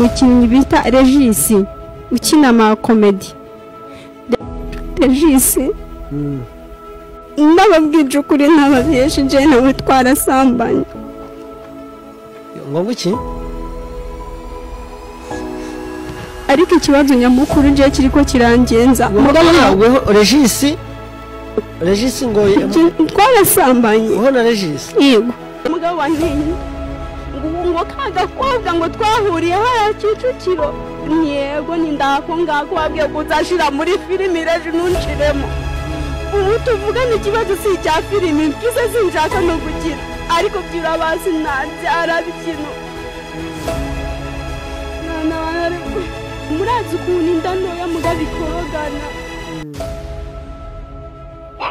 Umukinnyi bita Regis ukina ama comedy. Regis ndababwije ukuri ntababeshe je nawe twarasambanye. Ngo iki? Ariko ikibazo nyamukuru je kiriko kirangenza. Mugabo Regis ngo twarasambanye. Uhona Regis? Yego. Mugabo wantinye ngo kagakobwa ngo twahuriye haya Kicukiro. Yego ni ndako ngako wabwiye kuzashira muri filimi reje nunshiremo. Ubu tuvugana ikibazo si icya filimi mfise sinshaka no gukira ariko byurabazi ntabyara bikino. Nana murazi ukuntu inda ntoya mugabikorogana.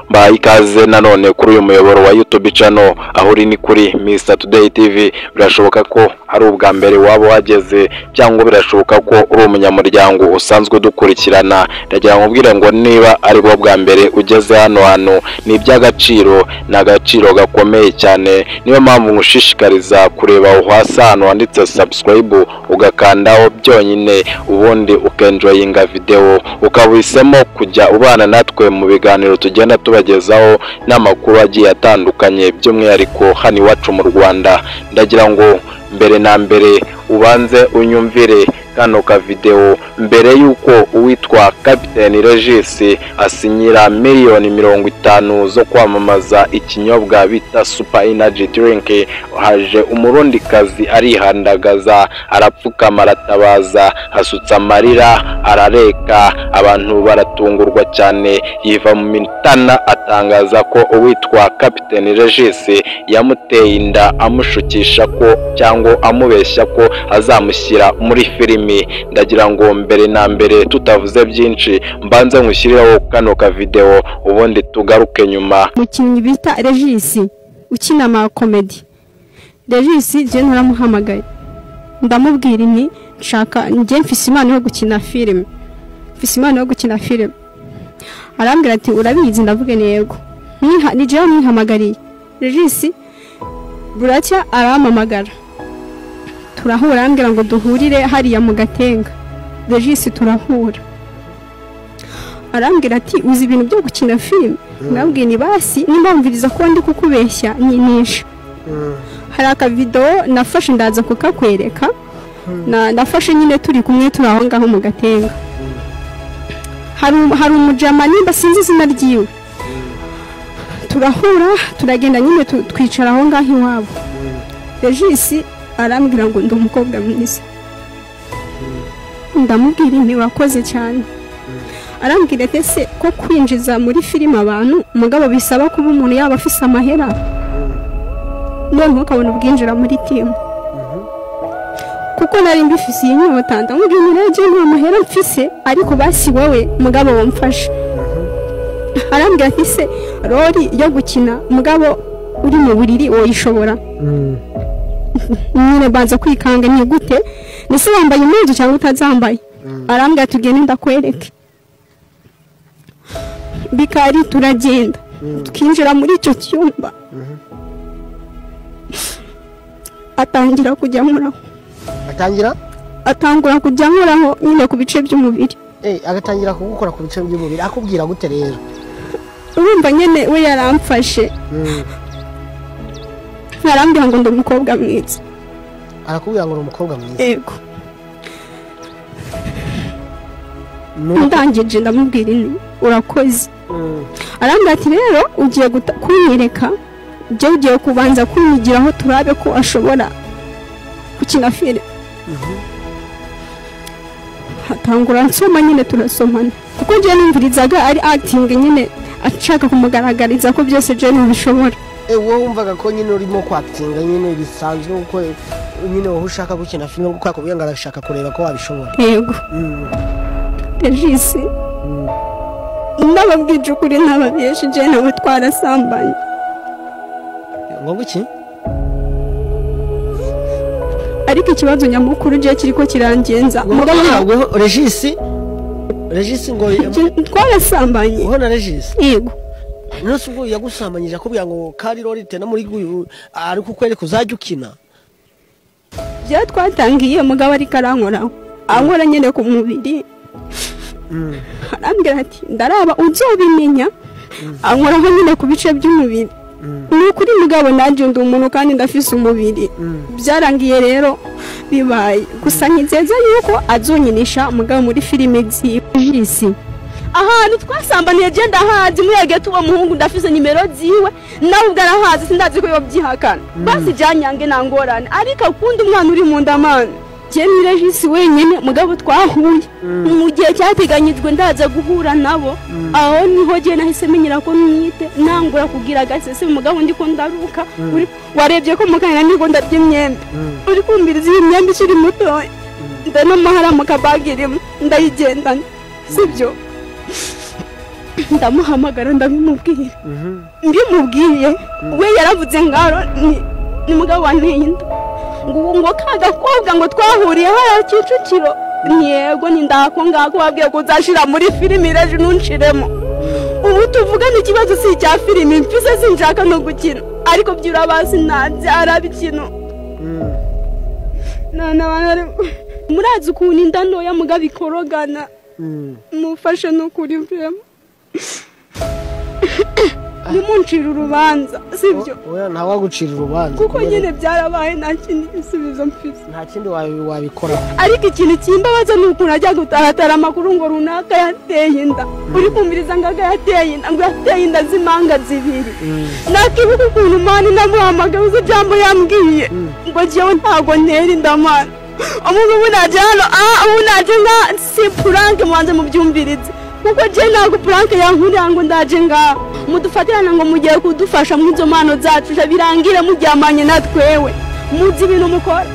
Mbaye ikaze nanone kuri uyu muyoboro wa YouTube channel aho uri ni kuri Mr Today TV. Birashoboka ko ari ubwa mbere waba wageze cyangwa birashoboka ko uri umunyamuryango usanzwe dukurikirana. Ndagira ngo ubwire ngo niba ari bwo bwa mbere ugeze hano hano ni iby'agaciro, ni agaciro gakomeye cyane. Niyo mpamvu ngushishikariza kureba aho hasi ahantu handitse subscribe ugakandaho byonyine, ubundi ukenjoyinga video, ukabuhisemo kujya ubana natwe mu biganiro tugenda tubagezaho n'amakuru agiye atandukanye by'umwihariko hano iwacu mu Rwanda. Ndagira ngo mbere na mbere ubanze unyumvire kano ka video mbere yuko uwitwa Captain Regis asinyira 50 miliyoni zo kwamamaza ikinyobwa bita Super Energy Drink. Haje umurundikazi arihandagaza, arapfukama, aratabaza, asutsa amarira, arareka, abantu baratungurwa cyane. Yiva mu mitana atangaza ko uwitwa Captain Regis yamuteye inda amushukisha ko cyangwa amubeshya ko azamushyira muri filimi. Ndagira ngo mbere na mbere tutavuze byinshi mbanze nkushyirireho kano ka video ubundi tugaruke nyuma. Umukinnyi bita Regis ukina ama comedy. Regis je naramuhamagaye ndamubwira nti nshaka njye mfise impano yo gukina filime, mfise impano yo gukina filime. Arambwira ati urabizi? Ndavuga ni yego. Ni je mwihamagariye. Regis buracya arampamagara turahura, arambwira ngo duhurire hariya mu Gatenga. Regis turahura, arambwira ati uzi ibintu byo gukina filime? Ndabwira ni basi nimbamviriza ko ndi kukubeshya nyinisha. Hari akavideo nafashe ndaza kukakwereka, nafashe nyine turi kumwe turi aho ngaho mu Gatenga. Hari umujama nimba sinzi izina ryiwe, turahura turagenda nyine twicara aho ngaho iwabo. Regis arambwira ngo ndi umukobwa mwiza, ndamubwira nti urakoze cyane. Arambwira ati ese ko kwinjiza muri filime abantu mugabo bisaba kuba umuntu yaba afise amahera, none ukabona ubwinjira muri timu? Kuko nari mbifise iyi nyota, ndamubwira nti rero jewe nta mahera mfise ariko basi wowe mugabo wamfasha. Arambwira ati se role yo gukina mugabo uri mu buriri woyishobora? Nyine banza kwikanga ni gute, nese wambaye impuzu cyangwa utazambaye? Arambwira tugende ndakwereke. Bikari turagenda tukinjira muri icyo cyumba, atangira kujya nkoraho. Atangira? Atangura kujya nkoraho nyine ku bice by'umubiri. Agatangira kugukora ku bice by'umubiri akubwira gute rero? Urumva nyine we yaramfashe, arambwira ngo ndi umukobwa mwiza. Arakubwira ngo uri umukobwa mwiza? Yego. Ndangije ndamubwira nti urakoze. Arambwira ati rero ugiye kunyereka, ujye ugiye kubanza kunyigiraho turabe ko ashobora gukina filime. Hatangura nsoma nyine turasomana, kuko njye numvirizaga ari acting nyine ashaka kumugaragariza ko byose je ntibishobora. Wowe wumvaga ko nyine urimo kwactinga nyine bisanzwe, kuko nyine wowe ushaka gukina filime, kuko akubwira ngo arashaka kureba ko wabishobora. Yego. Regis ndababwije ukuri ntababeshe je nawe twarasambanye. Ngo iki? Ariko ikibazo nyamukuru je kiriko kirangenza. Mugabo Regis ngo twarasambanye. Uhona Regis? Yego. None ubwo yagusambanyije akubwira ngo kari role tena muri ari kukwereka uzajya ukina? Byo twatangiye mugabo ariko arankoraho, ankora nyine ku mubiri. Arambwira ati ndaraba uzobimenya, ankoraho nyine ku bice by'umubiri. Ni ukuri mugabo nanjye ndi umuntu kandi ndafise umubiri. Byarangiye rero bibaye gusa nkizeza yuko azonyinisha mugabo muri filime z'isi. Ahantu twasambaniye je ndahazi, muyage tuwo muhungu ndafise nimero ziwe, nawe ubwo arahazi, sindazi ko yobyihakana. Basi janyange nangorane, ariko akunda umwana uri mu ndamana. Je ni Regis wenyine mugabo twahuye mu gihe cyateganyijwe, ndaza guhura nabo. Aho niho je nahise menyera ko mwite nangura kugira agasese mugabo ndiko ndaruka. Warebye ko mukanya ndiko ndarya imyembe, uri kumbiriza iyi myembe ikiri muto, ndanamahara mu kabagirimo ndayigendana, sibyo? Ndamuhamagara ndabimubwira, mbimubwiye we yaravuze ngaro ni mugabo wanteye inda, ngo ka gakobwa ngo twahuriye hariya Kicukiro. Yego ni ndako ngako wabwiye ko uzashira muri filimi, reje ntunshiremo. Ubu tuvugana ikibazo si icya filimi mfise, sinshaka no gukina, ariko byura basi nabyara bikino. Murazi ukuntu inda ntoya mugabo ikorogana, mufashe n'ukuri mvemo ntimuncire urubanza, sibyo? Oya, ntawagucira urubanza kuko nyine byarabaye, nta kindi gisubizo mfise, nta kindi wabikora. Ariko ikintu kimbabaza ni ukuntu ajya gutaratara amakuru ngo runaka yateye inda, uri kumviriza ngo yateye inda, ngo yateye inda z'impanga zibiri. Nakibuka ukuntu mani namuhamagaye, uzi ijambo yambwiye ngo jewe ntago ntera inda mani. Ubu naje hano, ubu naje nka si puranke, mubanze mubyumvirize, kuko je ntabwo puranke yankurira ngo ndaje ngaha mudufatirana ngo mugiye kudufasha mu izo mpano zacu, birangire muryamanye na twewe, muzi ibintu mukora.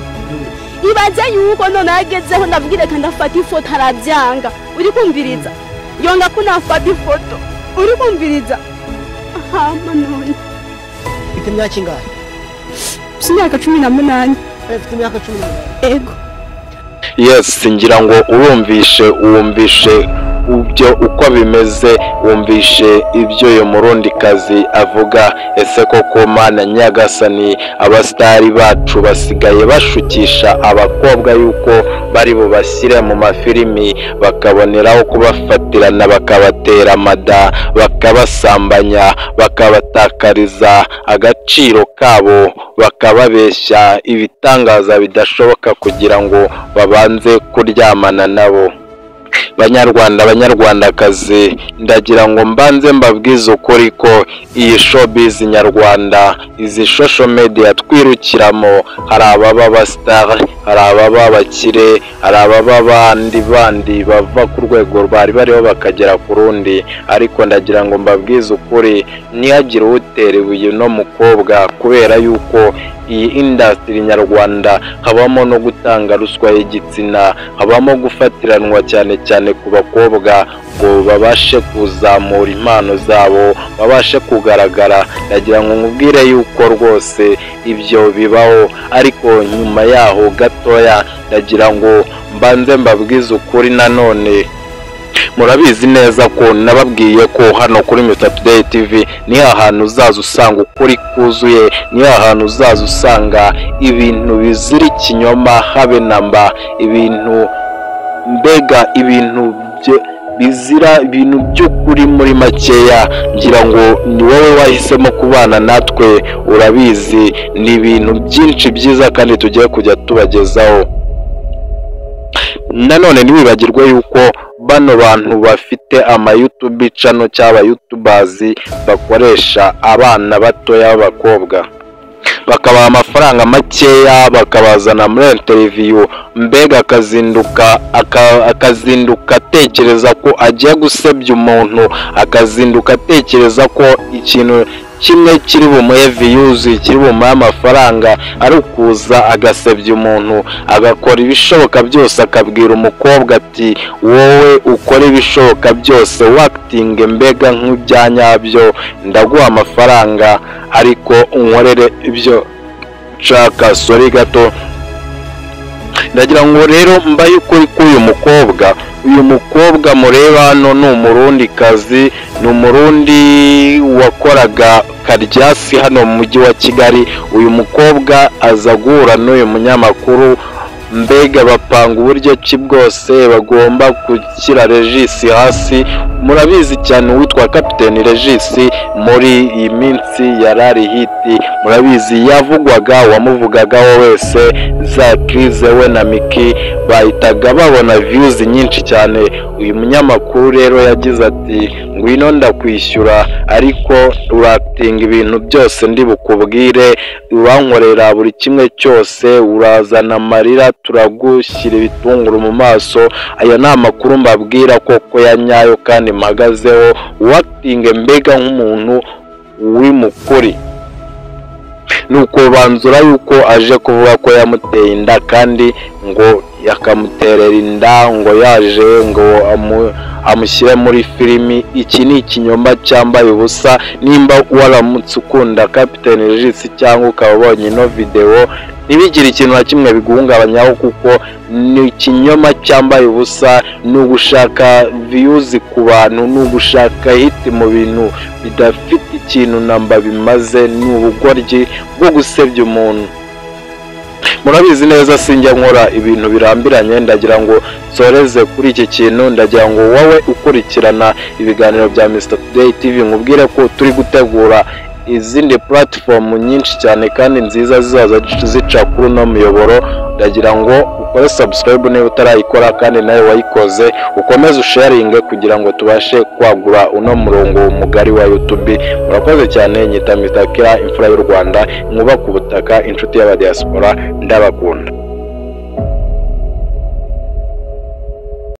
Ibaze yuko none yagezeho ndabwire kandi afata ifoto arabyanga, uri kumviriza yonga ko nafata ifoto, uri kumviriza. Hama none ufite imyaka ingahe? Mfite imyaka 18. Ufite imyaka 18? Ego. Yes, ngira ngo urumvishe, wumvishe ibyo uko bimeze, wumvishe ibyo uyu murundikazi avuga. Ese koko Mana Nyagasani, abasitari bacu basigaye bashukisha abakobwa yuko bari bubashyire mu mafilimi, bakaboneraho kubafatirana, bakabatera amada, bakabasambanya, bakabatakariza agaciro kabo, bakababeshya ibitangaza bidashoboka kugira ngo babanze kuryamana nabo. Banyarwanda, banyarwandakazi, ndagira ngo mbanze mbabwize ukuri ko iyi showbiz nyarwanda, izi social media twirukiramo, hari ababa abastar, hari ababa abakire, hari ababa bandi bava ku rwego bari bariho bakagera ku rundi. Ariko ndagira ngo mbabwize ukuri, ntihagire utera ibuye no mukobwa, kubera yuko iyi industry nyarwanda habamo no gutanga ruswa y'igitsina, habamo gufatiranwa cyane cyane ku bakobwa ngo babashe kuzamura impano zabo, babashe kugaragara. Ndagira ngo nkubwire yuko rwose ibyo bibaho, ariko nyuma yaho gatoya ndagira ngo mbanze mbabwize ukuri nanone. Murabizi neza ko nababwiye ko hano kuri Mr Today TV ni ahantu uzaza usanga ukuri kuzuye, ni ahantu uzaza usanga ibintu bizira ikinyoma habe namba, ibintu mbega ibintu bizira ibintu by'ukuri muri makeya. Ngira ngo ni wowe wahisemo kubana natwe, urabizi ni ibintu byinshi byiza kandi tugiye kujya tubagezaho. Nanone ntiwibagirwe yuko bano bantu bafite ama YouTube channel cyangwa YouTubers bakoresha abana batoya b'abakobwa, bakabaha amafaranga makeya, bakabazana muri interview, mbega akazinduka atekereza ko agiye gusebya umuntu, akazinduka atekereza ko ikintu kimwe kiri bumuhe views, kiri bumuhe amafaranga, ari ukuza agasebya umuntu, agakora ibishoboka byose, akabwira umukobwa ati wowe ukora ibishoboka byose wakitinge mbega nk'ibya nyabyo, ndaguha amafaranga ariko unkorere ibyo nshaka. Sorry gato, ndagira ngo rero mbaye ukuri k'uyu mukobwa. Uyu mukobwa mureba hano ni umurundikazi, ni umurundi wakoraga Karyasi hano mu mujyi wa Kigali. Uyu mukobwa aza guhura n'uyu munyamakuru, mbega bapanga uburyo ki bwose bagomba gushyira Regis hasi. Murabizi cyane uwitwa Kapiteni Regis muri iyi minsi yarari hit, murabizi yavugwaga, uwamuvugagaho wese za crise we na Miki bahitaga babona views nyinshi cyane. Uyu munyamakuru rero yagize ati ngwino ndakwishyura, ariko uratinga ibintu byose ndi bukubwire, urankorera buri kimwe cyose, urazana amarira, turagushyira ibitunguru mu maso. Aya ni amakuru mbabwira koko ya nyayo kandi mpagazeho, watinge mbega nk'umuntu uri mukuri. Nuko banzura yuko aje kuvuga ko yamuteye inda, kandi ngo yakamuterera inda ngo yaje ngo amushyire muri filimi. Iki ni ikinyoma cyambaye ubusa. Nimba waramutse ukunda Kapiteni Regis cyangwa ukaba ubonye ino video, ntibigire ikintu na kimwe biguhungabanyaho, kuko ni ikinyoma cyambaye ubusa. Ni ugushaka views ku bantu, ni ugushaka hit mu bintu bidafite ikintu namba bimaze, ni ubugoryi bwo gusebya umuntu. Murabizi neza sinjya nkora ibintu birambiranye, ndagira ngo nsoreze kuri iki kintu. Ndagira ngo wowe ukurikirana ibiganiro bya Mr Today TV nkubwire ko turi gutegura izindi platform nyinshi cyane kandi nziza zizaza zica kuri uno muyoboro. Ndagira ngo ukore subscribe niba utarayikora, kandi nawe wayikoze ukomeze usharinge kugira ngo tubashe kwagura uno murongo mugari wa YouTube. Murakoze cyane. Nyita Mr Kira, imfura y'u Rwanda, nkuba ku butaka, inshuti y'abadiaspora, ndabakunda.